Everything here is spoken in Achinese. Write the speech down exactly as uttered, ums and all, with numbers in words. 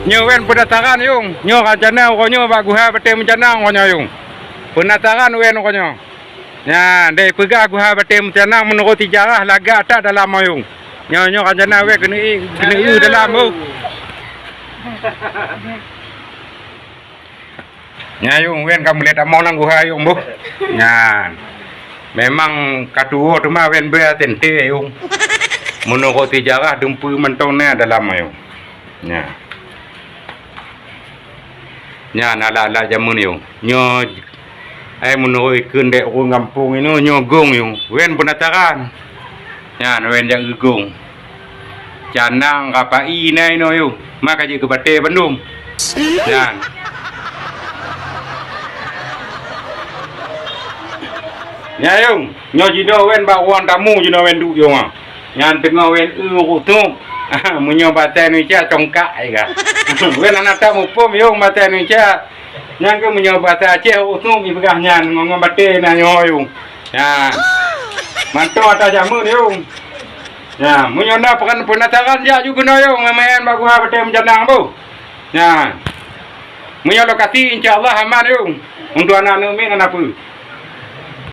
Nyoe wen peunataran, Yung. Nyoe rancana uroe nyoe bak guha Batée Meucanang uroe nyoe, Yung. Peunataran wen uroe nyoe. Nyan, dai peugah guha Batée Meucanang meunurot sijarah lagak that dalam, Yung. Nyoe, nyoe rancana wen keuneuk, keuneuk dalam, oh. Nyan, Yung, wen ka mulai tamong lam guha, Yung, boh. Nyan. Memang ka tuwoe teuma wen beu teuntée, Yung. Meunurot sijarah dumpeue mantong na dalam, Yung. Nyan. Nyan alat-alat jameun, Yung. Nyoe, ai, meunurot ikheun dek ureuëng gampông inoe, nyoe gong, Yung. Wen peunataran. Nyan, wen jak geugong. Canang, rapai na inoe, Yung. Ma ka jeuet keu batée bandum. Nyan. Nyan, Yung. Nyoe jinoe wen bak ruang tamu jinoe wen duek, Yung, ah. Nyan teungoh wen eu rutup. Meunyoe bahasa Indonesia congkak, ai ka. Wen hana that muphom, Yung, bahasa Indonesia. Nyan keuh meunyoe bahasa Aceh, rutup jipeugah nyan ngon, ngon batée na nyoe, Yung. Nyan. Mantong ata jameun, Yung. Nyan, meunyoe na peunataran jak ju keunoe, Yung, meumaén bak guha Batée Meucanang, boh. Nyan. Meunyoe lokasi, insya Allah aman, Yung. Untuk aneuk-aneuk miet hana peue.